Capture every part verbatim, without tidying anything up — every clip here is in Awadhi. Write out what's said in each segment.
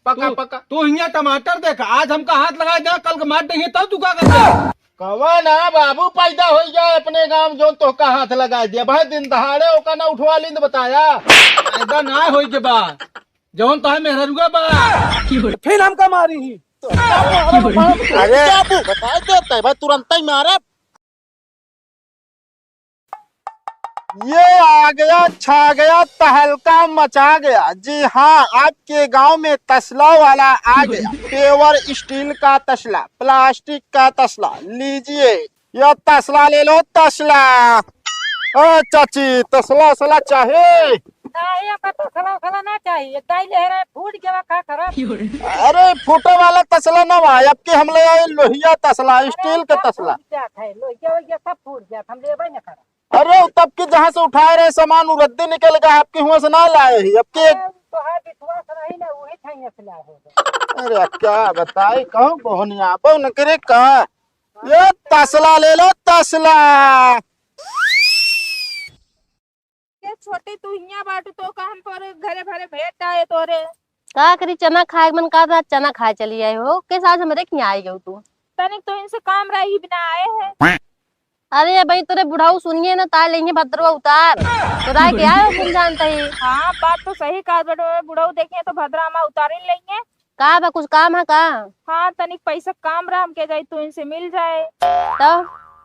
पका, तू, पका। तू हियाँ टमाटर देख, आज हमका हाथ लगाइ दे, कल के मार देंगे, तब तू का कर दे? कवा ना बाबू पैदा होइ गया अपने गाँव, जौन तोहका हाथ लगाइ दिया भाई, दिन दहाड़े ओका ना उठवा लीन बताया। पैदा ना होइ के बा, जौन तोहे मेहररुआ बा। फिर हमका मारी ही। अरे, बता देते भाई, तुरंत ही मारे। ये आ गया, छा गया, तहलका मचा गया। जी हाँ, आपके गांव में तसला वाला आ गया। पेवर स्टील का तसला, प्लास्टिक का तसला, लीजिए, यह तसला ले लो, तसला। ओ चाची, तसला, तसला चाहे? नहीं, हमका तसला, उसला ना चाहिए। दाई ले रहे, फूट गया, का करब? अरे, फूटे वाला तसला ना भाई, अब के हम ले आए लोहिया तसला, अरे, स्टील के सब तसला। फूट जात है, लोहिया, वोहिया सब फूट जात, हम लेबे न करब। अरे, तब के जहाँ से उठाए रहे सामान, उ रद्दी निकल गया, आपके हुआं से ना लाए ही, अब के अरे, तोहार विश्वास रही ना, वही ठाइया से लाए हो। अरे, क्या बताई, कहूँ बहनिया, बहु न करे का? ये तसला ले लो, तसला। ये छोटी, तू हियां बाटू तो का हम तोरे घरे भरे भेंट आए तोरे? का करी, चना खाए के मन का था, चना खाए चली आए हो। के साथ हमरे के हियां आई गयो तू? तनिक तो इनसे काम रही बिना आए हैं। अरे भाई, तोरे बुढ़ऊ सुनिए ना, ताय लेंगे भद्रवा उतार। तो राय के आए हो तुम जानते ही। हाँ, बात तो सही कहा बेटो, बुढ़ऊ देखिए तो भद्रा मा उतारे लेंगे। का बा, कुछ काम है का? हाँ, तनिक पैसा काम रहा, हमके जाई तू इनसे मिल जाए। तो?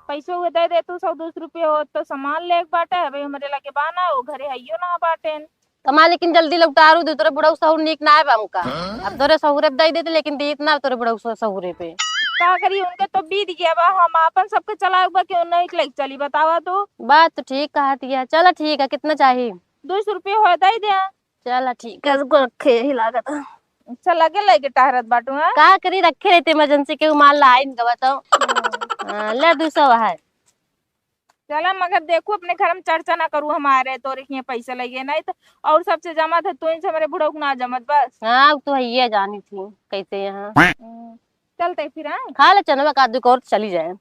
पैसो के दे दे तू, सौ दो सौ रुपये हो तो सामान ले के बाटे है भाई, हमरे लगे बाना, वो घरे हइयो ना बाटेन। कमा लेकिन जल्दी लौटारू दे, तोरे बुढ़ऊ सहूर नीक ना आए बा हमका। अब तोरे सहुरे पे दे देते, लेकिन दीत ना तोरे बुढ़ऊ सहुरे पे। का करी, उनके तो बीत गया बा, हम आपन सबके चलाए बा, क्यों नहीं लेके चली बतावा तू? बात तो ठीक कहा तिया। चला ठीक है, कितना चाही? दो सौ रुपये हो दे दे। चला ठीक है, रुको रखे यही लागत है। अच्छा लगे लगे टहरत बाटू, हाँ? का करी, रखे रहते इमरजेंसी के, माल ला आइन गवा तो। हम्म। हाँ, ले दो सौ है। चला मगर देखू, अपने घर में चर्चा ना करू हमारे, तोरे के पैसा लगे नहीं तो। और सबसे जमा था तू इनसे, हमारे बुढ़ऊ को ना जमत बस। हाँ, तो है ये जानी थी कैसे यहाँ। हम्म। चलते फिर, हाँ? खा ले चनवा का दुख और चली जाए।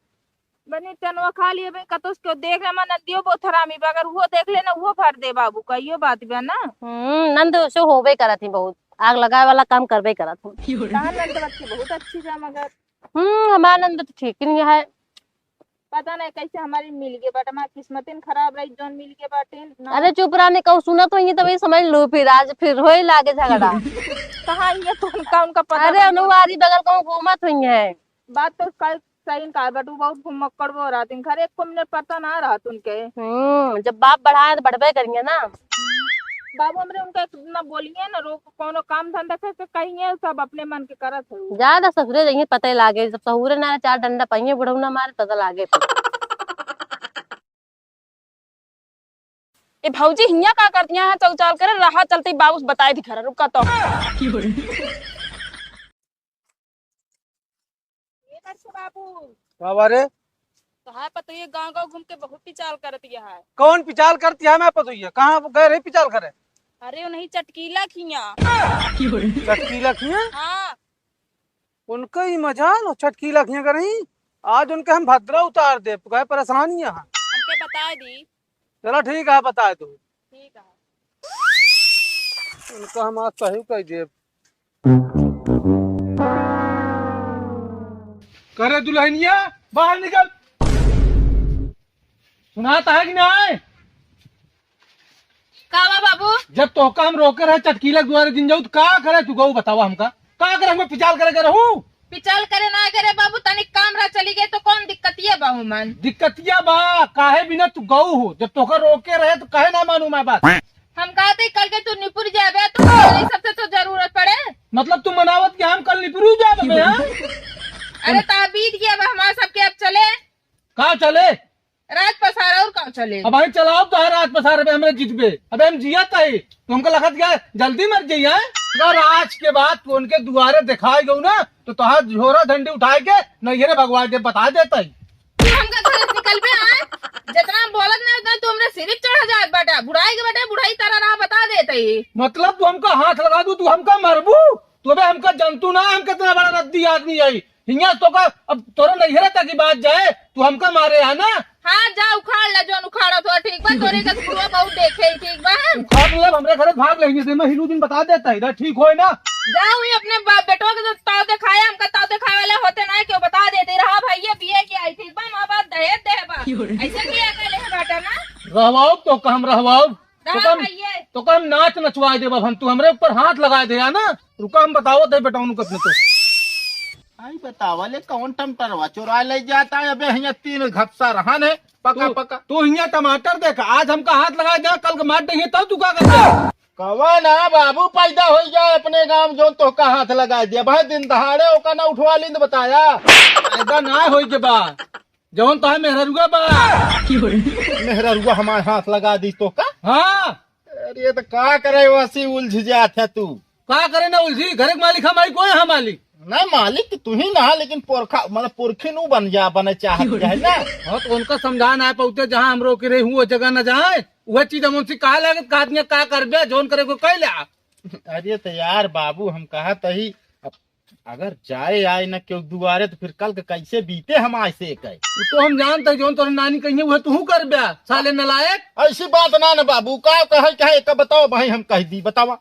बनी चनवा खा लिए बे, कतोस क्यों देख ले, हमार नंदियो बहुत हरामी बा, अगर वो देख ले ना, वो भर दे बाबू का, यो बात बा ना। हम्म, नंद से होबे करत ही बहुत, आग लगाए वाला काम करबे करत ही। तार नंद बच्ची बहुत अच्छी बा मगर। हम्म, हमार नंद तो ठीक ही नहीं है। पता नहीं कैसे हमारी मिल गए, but हमार किस्मतिन खराब रही, जौन मिल गए बाटिन ना। अरे चुप रहने कहूँ सुनत होइए, तभी समझ लो, फिर आज फिर होए लागे झगड़ा। कहाँ ये तो उनका, उनका पता अरे नहीं। अनुवारी बगल कहूँ घूमत हुई है। बात तो कल सही कहा बटू, बहुत घुमक्कड़ वो रहतिन, घर एक को मिनट पता ना रहत उनके। हम्म, जब बाप बढ़ाए तो बढ़बे करेंगे ना। बाबू हमरे उनका इतना बोलिए ना, रोक, कोनो काम धंधा करके कहिए, सब अपने मन के करत है। ज्यादा ससुरे जाइए, पता ही लागे, जब सहुरे ना चार डंडा पाइए, बुढ़ऊ ना मारे, पता लागे। ए भौजी, हियां का करतिया है? चौचाल करे रहा, चलते बाबू से बताए दी घर, रुका तो। ये बच्चे बाबू। का बारे? तो है पतोहिया गांव गांव घूम के बहुत पिचाल करतिया है। कौन पिचाल करतिया है? मैं पतोहिया कहाँ गए रही पिचाल करे? अरे वो नहीं चटकीला खिया। चटकीला खिया? हाँ। उनका ही मजाल हो, चटकीला खिया करही। आज उनके हम भद्रा उतार दे, काहे परेशानी है? हमके बताए दी। चला ठीक है, बताए दो। ठीक है। उनका हम आज सही कह देब। करे दुल्हनिया, बाहर निकल। सुनात है कि नाहीं? का बा बाबू? जब तोहका हम रोके रहे चटकीला दुआरे दिन जाऊ, तो का करे तू गऊ बतावा हमका? का करे हमें पिचाल करे के रहू? पिचाल करे ना करे बाबू, तनिक काम रहा चली गए तो कौन दिक्कतिया बा हो मन? दिक्कतिया बा, काहे बिना तू गऊ हो? जब तोहका रोके रहे तो काहे ना मानू मैं बात? हम कहते कल के तू निपुर जाबे तो हमरे सबसे तो जरूरत पड़े। मतलब तू मनावत कि हम कल निपुर जाबे, हाँ? अरे ता बीत गया बा हमार सबके, अब चले। का चले? राज पसार और का चले? अब भाई चलाओ तो है राज पसार, अबे हमें जीतबे, अबे हम जिया ताई, तो हमका लगत क्या जल्दी मर जाइए, हैं? अगर आज के बाद तू उनके दुआरे दिखाए गऊ ना, तो तोहार झोरा झंडी उठाए के नैहरे भगवान के बता देता ही। तू हमका घर से निकलबे आए, जितना हम बोलत ना उतना तू हमरे सिर पे चढ़ जात बाटा, बुढ़ाई के बाटे, बुढ़ाई तारा राह बता देता ही। मतलब तू हमका हाथ लगा दू, तू हमका मरबू? तू अबे हमका जनतू ना, हम कितना बड़ा रद्दी आदमी है। हियां तो का, अब तोरे नैहरे तक की बात जाए, तू हमका मारे है ना? हाँ, जा उखाड़ ले, जौन उखाड़त हो, ठीक बा? तोरे के बुढ़वा बहुत देखे, ठीक बा? उखाड़ ले, हमरे घरे भाग ले, जैसे मैं हिलू दिन बता देता है, इधर ठीक होए ना। जा, वही अपने बा-, बेटवा के तो ताव देखाए, हमका ताव देखाए वाले होते ना, क्यों बता देते रहा, भाई, ये बीए के आई, ठीक बा? माँ बाप दहेज दे बा। ऐसे बीए के ले बाटा ना। रहवाओ तो काम रहवाओ। रहा तो कम, भैया। तो कम नाच नचवाए देब अब हम, तू हमरे ऊपर हाथ लगाए दे ना। रुका, हम बतावत है बेटा उनको अपने तो। आई बतावा ले, कौन टमटरवा चुरा ले जाता है? अबे हियाँ तीन घपसा रहन है, पका तू, पका। तू हियाँ टमाटर देख, आज हमका हाथ लगाए दे, कल के मार देंगे, तब तू का कर दे? कवा ना बाबू, पैदा हो जाए अपने गांव, जो तो का हाथ लगाए दे भाई, दिन दहाड़े ओका ना उठवा लिंद बताया। पैदा ना होई के बा, जौन तोहे मेहररुआ बा। मेहररुआ हमारे हाथ लगा दी तो का? हाँ। अरे तो का करे वसी उलझ जात है तू? का करे ना उलझी, घर के मालिक हम आई, कोई हम मालिक? नहीं मालिक तो तू ही ना, लेकिन पुरखा मतलब पुरखी नू बन जा, बने चाहत है ना? हाँ तो उनका समझा ना पाउते, जहाँ हम रोके रहे हूँ वो जगह ना जाए, वह चीज हम उनसे कहा लागत, कहा दिया का करबे, जौन करे को कह ले। अरे तो यार बाबू हम कहा तही, अब अगर जाए आए न केहू दुआरे तो फिर कल के कैसे बीते हम आए से कहे। वो तो हम जानते हैं, जौन तोहरे नानी कहिए वह तू कर ब्या, साले नलायक। ऐसी बात ना न बाबू, का कहे कहे एक बताओ भाई, हम कह दी बतावा।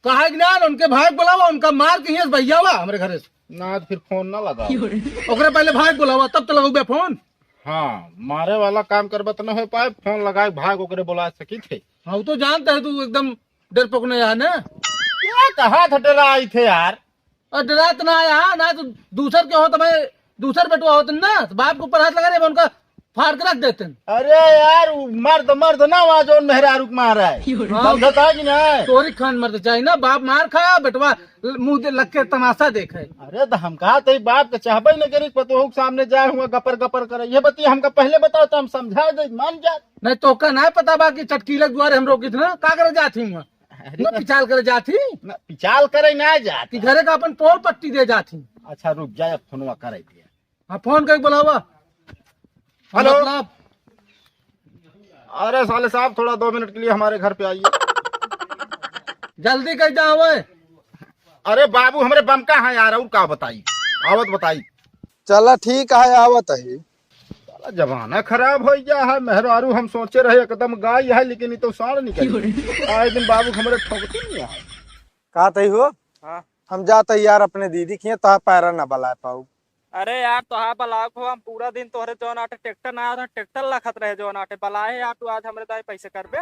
कहे कि ना, उनके भाई बुलावा, उनका मार कहिए भैया वा हमरे घरे से। ना तो फिर फोन ना लगा। ओकरे पहले भाई बुलावा, तब तो लगाऊ बे फोन। हाँ, मारे वाला काम करबा तो न हो पाए, फोन लगाए भाग ओकरे बुला सकी थे। हाँ, वो तो जानता है तू एकदम डरपोक नहीं है ना। क्या कहा था डरा आई थे यार? और डरात ना आया, ना तो दूसर के होत भाई, दूसर बेटवा होत ना, तो बाप के ऊपर हाथ लगा रहे, उनका फाड़ के रख देते। अरे यार, वो मर्द, मर्द ना हुआ जो मेहरारू के मारा है। हाँ। समझता है कि ना? तोरी खान मर्द चाहिए ना, बाप मार खाया, बेटवा मुंह दे लग के तमाशा देखे। अरे तो हम कहा थे बाप के चाहबे न करी, पतोहू के सामने जाए हुआ गपर गपर करे। ये बतिया हमका पहले बताओ तो हम समझा दे, मान जात। नहीं तो का ना पता बा कि चटकीले के दुआरे हम रोकी थे ना, का करे जात ही हुआ? अरे ना तो पिचाल करे जात ही? ना पिचाल करे ना जात। कि घरे का अपन पोल पट्टी दे जात ही। अच्छा रुक जा, अब फोनवा करे दिया। हाँ, फोन करके बुलावा। हेलो। मतलब? अरे साले साहब, थोड़ा दो मिनट के लिए हमारे घर पे आइए। जल्दी कह दे आवे। अरे बाबू, हमरे बम का है यार, और का बताई, आवत बताई। चला ठीक है, आवत है। साला जमाना खराब हो गया है, मेहरारू हम सोचे रहे एकदम गाय है, लेकिन ये तो साँड़ निकल गई। आए दिन बाबू हमरे ठोकती नहीं है। का तई हो? हाँ। हम जात है यार अपने दीदी के, तो पैरा न बला पाऊ। अरे यार, तोहार बलाक हो, हम पूरा दिन तोहरे जौन आटे ट्रैक्टर ना आया, ट्रैक्टर लखत रहे जौन आटे बलाए यार, तू आज हमरे दाई पैसे करबे?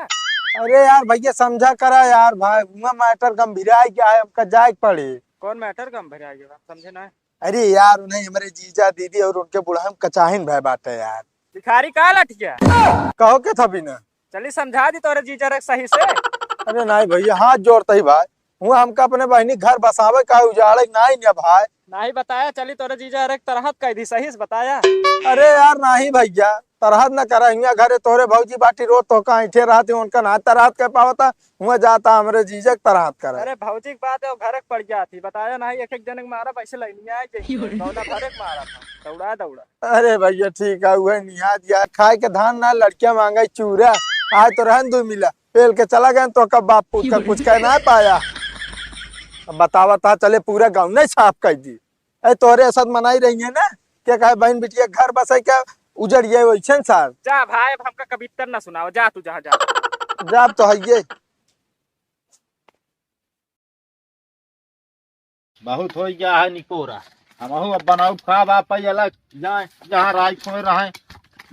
अरे यार भैया, समझा करा यार भाई, हुआ मैटर गंभीराई गया है, हमका जाए के पड़ी। कौन मैटर गंभीराई गया, समझे ना। अरे यार, उन्हें हमरे जीजा दीदी और उनके बुढ़ान कचाहिन भय बाटे यार। भिखारी का लठिया? कहो के था बिना? चली समझा दी तोरे जीजा रे सही से। अरे नहीं भैया, हाथ जोड़ते ही भाई, हुआ हमका अपने बहिनी घर बसावे का उजाड़े नहीं ने भाई। नहीं बताया, चली तोरे जीजा रे तरहत कह दी सही से बताया। अरे यार नहीं भैया, तरहत न करा, हियाँ घरे तोरे भौजी बाटी रोज तो का ऐठे रहती, उनका ना तरहत कह पावता, हुआ जाता हमरे जीजा के तरहत करे। अरे भौजी के बात है, वो घरे के पड़ जाती, बताया नहीं, एक एक जने के मारा पैसे लेनी आए, कौना घरे के मारा था, दौड़ा दौड़ा। अरे भैया ठीक है, उहे निहार दिया, खाए के धान ना, लड़कियां मांगे चूरा। आज तो रहन दो मिला, पेल के चला गए तो कब बाप पूत का कुछ कह ना पाया। अब बतावा ता चले पूरा गाँव नहीं साफ कर दी। ए तोहरे ऐसा मनाई रही है ना, क्या कहे बहन बिटिया घर बसाई के उजड़ गए वैसे सार। जा भाई, अब हमका कवित्तर ना सुनाओ, जा तू जहाँ जा। जा तो है ये। बहुत हो गया है निकोरा। हमहू अब बनाऊ खाब आप अलग जाए, जहाँ राय खोए रहे।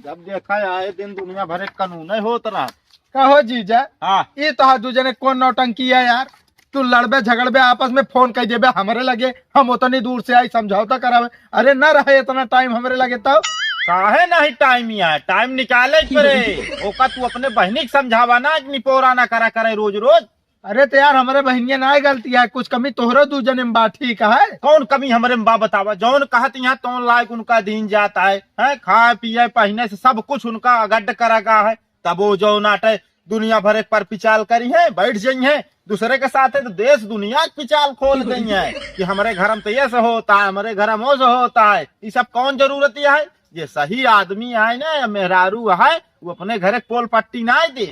जब देखा है, आए दिन दुनिया भरे कानून है होत रहा। कहो जीजा, हाँ। ये तो दू जने कौन नौटंकी है यार? तू लड़बे झगड़बे आपस में, फोन कर देबे हमरे लगे, हम उतनी दूर से आई समझौता करावे। अरे ना रहे इतना टाइम हमरे लगे तब। काहे नहीं टाइम ही है, टाइम निकाले के पड़े। ओका तू अपने बहिनी के समझावा ना, निपोरा ना करा करे रोज रोज। अरे तो यार, हमरे बहिनिया ना गलती है, कुछ कमी तोहरे दू जने में बा, ठीक है? कौन कमी हमरे में बा बतावा? जौन कहत यहाँ तौन लायक उनका दीन जाता है, हैं? खाए पिए पहिने से सब कुछ उनका अगड्ड करा गा है, तब वो जौन आटे दुनिया भर एक पर पिचाल करी है, बैठ जाई है दूसरे के साथ, तो देश दुनिया के पिचाल खोल गई है कि हमरे घर में तो ये से होता है, हमरे घर में वो से होता है। ये सब कौन जरूरत है? जे सही आदमी है ना, या मेहरारू है, वो अपने घरे के पोल पट्टी ना दे।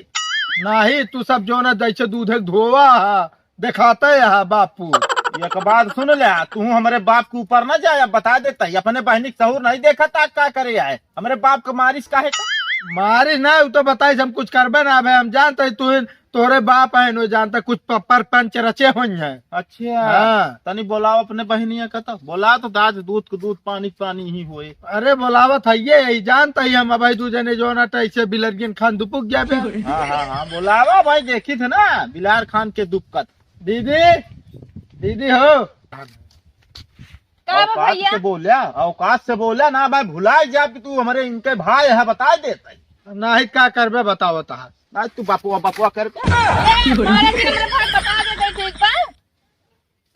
नहीं, तू सब जो ना जैसे दूध के धोवा है, दिखाते है बापू। एक बात सुन ले, तू हमरे बाप के ऊपर ना जाए, अब बता देता ही, अपने बहनी के सहूर नहीं देखा था, का करे आए, हमरे बाप के मारिस काहे का? मारिस ना, उ तो बताइस, हम कुछ करबे ना, अबे हम जानत ही तू तोहरे बाप है, नो जानत कुछ प-, परपंच रचे होइहैं। अच्छा। हाँ। तनी बोलाव अपने बहिनिया का तो। बोला तो दाज दूध के दूध, पानी के पानी ही होए। अरे बोलावत है ये, यही जानत ही हम, अबे दू जने जौन अटे ऐसे बिलरियन खान दुपुक जाबे। हाँ, हाँ, हाँ, बोलावा भाई, देखित है ना, बिलार खान के दुपकत। दीदी, दीदी हो। का बा औकात भैया? से बोल्या, औकात से बोल्या ना, मैं भुलाइ जाब कि तू हमरे इनके भाई है, बताइ देत ही। नाहीं का करबे बतावत हा। ना तू बपुआ, बपुआ करबे। ए, मारे के मेरे भाई बता दे दे, ठीक बा?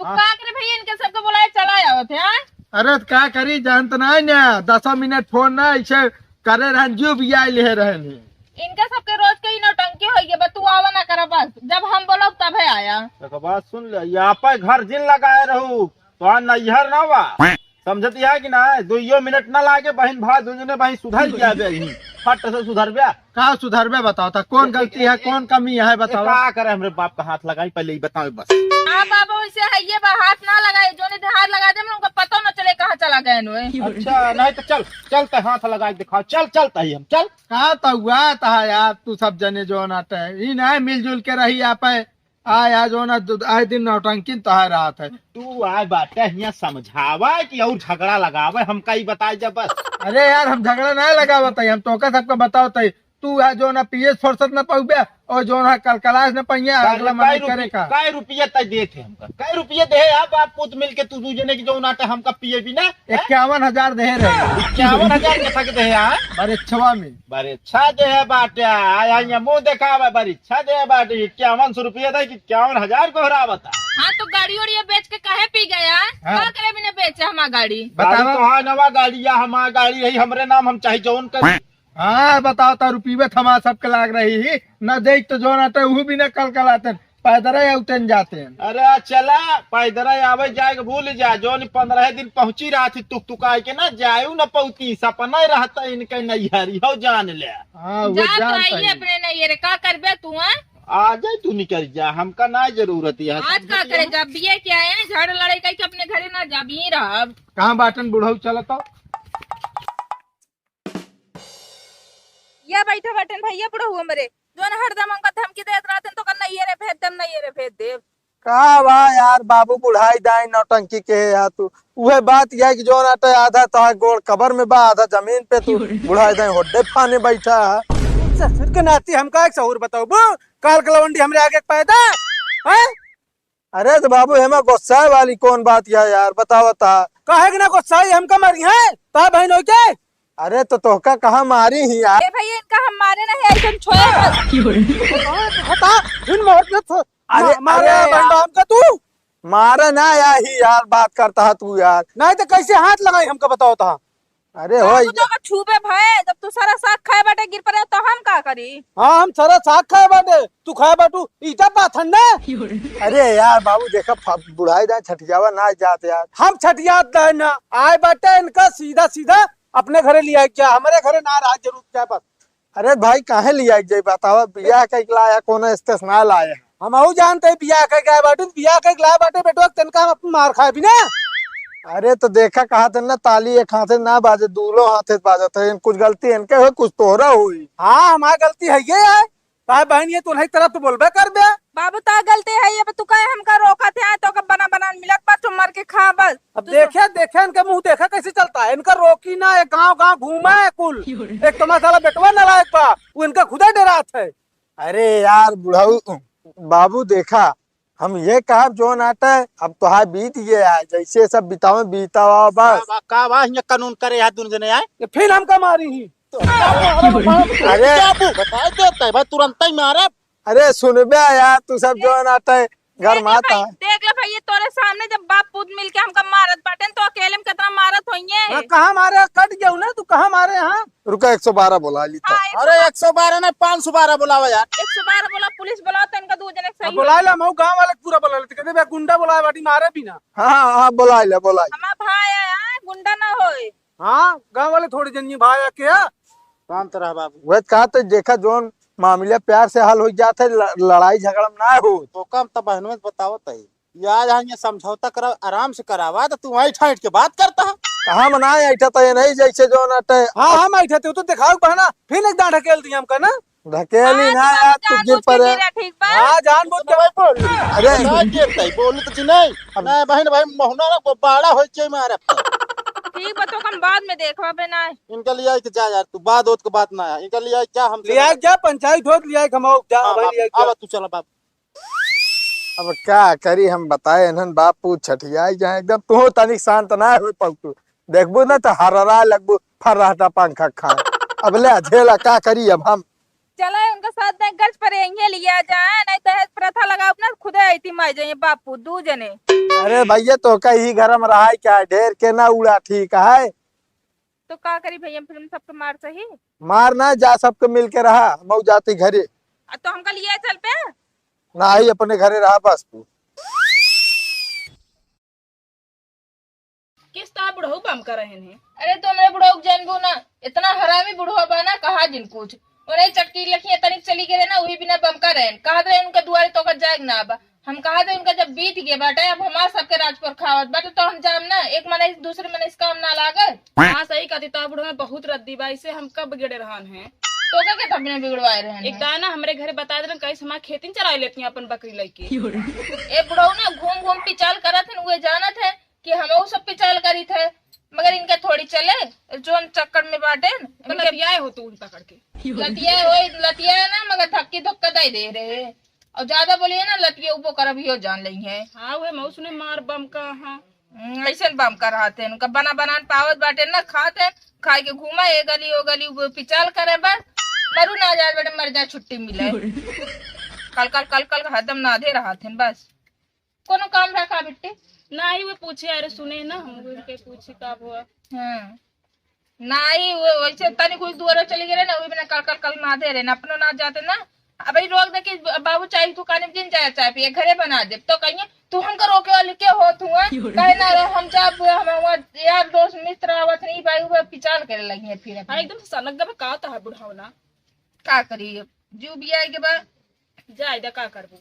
तू हाँ। का करे भैया, इनके सबके बोलाए चला आवत है, हाँ? अरे त का करी, जानत नाहीं ना, दसो मिनट फोन ना ऐसे करे रहन, जिउ बियाइ लेहे रहन है। इनका सबके रोज के ही नौटंकी होइ गया, बस तू आवा ना करा बस, जब हम बोलब तबे आया। एक बात सुन ले, ये आपे घर जिन लगाए रहू, तो आ नैहर ना बा। समझती है कि ना? दुइयो मिनट ना लागे, बहिन भाई दुजने बहिन सुधर गया बे ही। फट से सुधर बे। का सुधरबे बताओ ता? कौन ए, गलती ए, है, ए, कौन कमी है ए, बताओ? का करे हमरे बाप का हाथ लगाई, पहले ही बताओ बस। हाँ बाबा, वैसे है ये बा, हाथ ना लगाए, जोने दे हाथ लगा दे, उनका पता न चले कहाँ चला गए नो। अच्छा, नहीं तो चल, चलते हाथ लगा के दिखाओ, चल, चलते ही हम, चल। का तो हुआ था यार, तू सब जने जौन अटे, ई नहीं मिलजुल के रही आपे। आय, आज वो ना, दु-, आए दिन नौटंकी तोहार रहत है। तू आए बाटे हियाँ समझावा कि और झगड़ा लगावे, हमका ई बताए जा बस। अरे यार, हम झगड़ा ना लगावत है, हम तोहका सबका बतावत है। तू आ जो ना पिए फुर्सत ना पाउबे और जो ना कल कलाश ना पाइए, अरे, अगला कै मना रुपये, करे का। कै रुपये तय देत है हमका? कै रुपये दे है आप, आप पूत मिल के तू दू जने की जो नाटे हमका पिए भी ना? इक्यावन हजार दे रहे। इक्यावन हजार के थक दे है, हाँ? अरे छवा में। बरेच्छा देहे बाटे, आय, आय, मुँह देखावे, बरेच्छा देहे बाटे, इक्यावन सौ रुपया दे कि इक्यावन हजार गोहरावता। हाँ, तो गाड़ी ओड़ी बेच के काहे पी गया? हाँ। का करे बिना बेचे हमार गाड़ी? गाड़ी बतावा। तो हाँ, नवा गाड़ी या हमार गाड़ी रही, हमरे नाम, हम चाहे जौन करी। हाँ, बताओ, तो रुपये थमा सबके लाग रही ही, न देख तो जौन आते, उहू भी न कल कल आते। पैदल ही उतन जाते हैं। अरे चला, पैदल ही आवे जाए के भूल जा, जौन पन्द्रह दिन पहुँची रहा थी तुक तुकाई के ना, जायू न पौती, सपना ही रहता इनके नैहरी हो जान ले। हाँ, वो जात जान रही सही। अपने नैहरे, का करबे तू, हाँ? आ जाए तू निकल जा, हमका ना जरूरत है। आज का करे जा, बिये क्या है, झड़ लड़ाई कई के अपने घरे ना जा, बिये रहब। कहाँ बाटन बुढ़ऊ, चला तो। या बैठा बाटन भैया बुढ़ऊ हमरे, जौन हरदम हमका धमकी देत रहतन, तो का नैहरे भेज देब, नैहरे भेज देब। का बा यार बाबू, बुढ़ाई दाई नौटंकी के है यार तू। उहे बात यह कि जौन आटे आधा तोहार गोड़ कबर में बा, आधा जमीन पे तू बुढ़ाई दाई होड्डे फाने बैठा है। ससुर के नाती हमका एक सहूर बताओ बू, काल कलवंडी हमरे आगे पैदा, हैं? अरे तो बाबू, हेमा गुस्साए वाली कौन बात है यार, बतावा ता। काहे के ना गुस्साई, हमका मारी है, ता बहन होई के? अरे तो तोहका कहाँ मारी ही यार? ए भैया, इनका हम मारे नहीं, ऐसे छोए मत। हटा, इन मार दे तो। अरे, मा-, मारे अरे बहन यार। बाप का तू? मारे ना यार, ही यार, बात करता है तू यार। नहीं तो कैसे हाथ लगाई हमका बताओ ता? अरे हो बाबू, तो का छूबे भए, जब तू सारा साग खाए बाटे गिर पड़े, तो हम का करी? हाँ, हम सारा साग खाए बाटे, तू खाए बाटू, ईटा पाथन ना। अरे यार बाबू, देखा, फा-, बुढ़ाई दाई छठियावा ना जात यार। हम छठियात दाई ना, आए बाटे इनका सीधा सीधा अपने घरे लिया क्या, हमारे घरे ना रहा जरूर क्या बस। अरे भाई, काहे लिया के जाई बतावा? बियाह कइके लाया, कोनो स्टेशनल लाया। हमहू जानते हैं बियाह कइके आए बाटू, बियाह कइके लाए बाटे बेटवा, तनका हम अपन मार खाए भी ना। अरे तो देखा, कहा थे ना, ताली एक हाथे ना बाजे, दूनो हाथे बाजत है। कुछ गलती इनके हो, कुछ तोहरा होई। हाँ, हमार गलती है ये है। ताए बहन, ये तो नहीं तरफ तो बोलबे कर दे। बाबू, ता गलती है ये, तू काहे हमका रोका थे? आए तो का बना बना मिलत बा, तू मर के खा बस। अब तू देखे, देखे इनका मुंह, देखा कैसे चलता है। इनका रोकी ना, एक गांव गांव घूमा है कुल। एक तो मसाला बेटवा नालायक बा, वो इनका खुदा डरात है। अरे यार बुढ़ऊ, बाबू देखा, हम ये कहब जोन आटे, अब तोहार बीत गया है, जैसे सब बितावे बीतावा बस। का बा, का बा, हियां कानून करे यार दुन जने आए। ये फिर हमका मारी ही। तो अरे बाबू, अरे। बाबू, बता देता है भाई, तुरंत ही मारे। अरे सुनबे यार, तू सब जोन आटे, घर देख ले माता भाई, है। देख ले भाई, ये तोरे सामने जब बाप पूत मिलके हमका मारत बाटेन, तो अकेले में कितना मारत होइये। हाँ, कहाँ मारे? कट गया ना, तू कहाँ मारे? हाँ, रुका, एक सौ बारह बोला ली तो। हाँ, एक सौ बारह। अरे, एक सौ बारह ना, पाँच सौ बारह बोलावा यार। एक सौ बारह बोला, पुलिस बोला, तो इनका दो जने के सही हाँ, बोला हो। ले, हम गाँव वाले पूरा बोला लेते, कहते, "बे, गुंडा बोलाए बाटी, मारे भी ना।" हाँ, हाँ, हाँ, बोला ले, बोला ले। हमार भाई है, हाँ, गुंडा ना होए। हाँ, गाँव वाले थोड़े जनिए भाई आके, हाँ। शांत रह बाबू। वह कहा तो देखा, जोन मामला प्यार से हल हो जात है, ल-, लड़ाई झगड़ा ना हो। तो कम तो बहनों से बतावत है। यार, यहाँ ये समझौता करा, आराम से करावा, तो तू वहीं ठैठ के बात करता है। कहाँ मनाए ऐठा तो ये नहीं जैसे जो ना टे। हाँ, हम ऐठा थे, तू दिखाओ बहना, फिर एक दांड ढकेल दिया हमका ना। ढकेली हाँ, ना तो यार, तू जानबूझ गिर के पड़े। गिरा, ठीक बा? हाँ, जानबूझ के। अरे। ना गिरतै, बोलू तो जी नहीं। अब ना बहन भाई, महुना ना को बाड़ा होई के मारे। ठीक बा, तो हम बाद में देखबा बे ना। इनका लिए आई के जा यार, तू बाद होत के बात ना है। इनका लिए आई क्या हम लिया जा, पंचायत होत लिया कमाओ, जा हाँ, भाई, बाप, लिया क्या? अब तू चला बाप। अब का करी हम बताए इन्हन बापू छठियाई जाए एकदम। तू तनिक शांत ना हो पौतू, देखबू ना तो हररा लगबू फर्राटा पंखा खान। अब ले झेला का करी अब हम। चला उनका साथ में गज पर यहीं लिया जाए, नहीं दहेज प्रथा लगाओ ना, खुदे आईती माई जाइए बापू दू जने। अरे भैया तो कहीं घर में रहा क्या, ढेर के ना उड़ा ठीक है। तो का करी भैया, फिर हम सबके मार सही? मार ना जा, सबके मिल के रहा, मऊ जाती घरे। आ, तो हमका लिए चल पे? नाही, अपने घरे रहा बस तू। किस ता बुढ़ऊ बम कर रहे हैं? अरे, तो हमरे बुढ़ऊ के जानबू ना, इतना हरामी बुढ़ऊ बा ना, कहा जिन कुछ। और ये चक्की लखिया तनिक चली गए ना, वही बिना बम कर रहे हैं। कहा रहे उनके दुआरे तो का जाएग ना बा। हम कहा थे उनका जब बीत गया बाटे, अब हमार सबके राजपुर खावत बाटे, तो हम जाम ना, एक मनई दूसरे मनई से काम ना लागे। हाँ, सही कहती, तो बुढ़ऊ में बहुत रद्दी बा, इसे हम कब गिरे रहन हैं। तो का के तब बिना बिगड़वाए रहन एक हैं? दाना हमरे घरे बता देना, कहीं से हमार खेतिन चराई लेती हैं अपन बकरी लइके। ए बुढ़ऊ ना घूम घूम पिचाल करत हैं, उहे जानत हैं कि हमहू सब पिचाल करी थे, मगर इनका थोड़ी चले, जोन चक्कर में बाटे न, तो इनके लतियाए हो तू उन पकड़ के। लतियाए हो, लतियाए ना, मगर धक्की धक्का दे दे रहे। और ज्यादा बोलिए ना, लतिया ऊपर करब, इहो जान लई है। हाँ, उहे मऊ सुने मार बम का, हाँ। हम्म, ऐसे बम का रहते हैं, उनका बना बनान पावत बाटे ना, खाते, खाए के घूमा, ए गली, ओ गली, वो पिचाल करे बस, मरू ना जाए बेटे, मर जाए, छुट्टी मिले। कल, कल, कल, कल हरदम नाधे रहत हैं बस। कोनो काम रहा का बिट्टी? नाही, वो पूछे, अरे सुने ना, हम उनके पूछी का हुआ। हाँ। नाही, वो वैसे तनी कुछ दूर चली गए ना, वही बिना कल, कल, कल नाधे रहे ना, अपनो ना जाते ना। अब ई रोक दे कि बाबू चाय दुकान में जिन जाए, चाय पिए, घरे बना दे। तो कहिए, "तू हमका रोके वाली के हो, तू, हैं?" कहे ना रे, हम जाब, हम, हम यार दोस्त मित्र आवत नहीं भाई, वो पिचाल करे लगी है फिर हाँ, अपने। एकदम सनक गबे का होता है बुढ़ावना। का करी, जीव भी आए के बा। जाए दा, का करबू?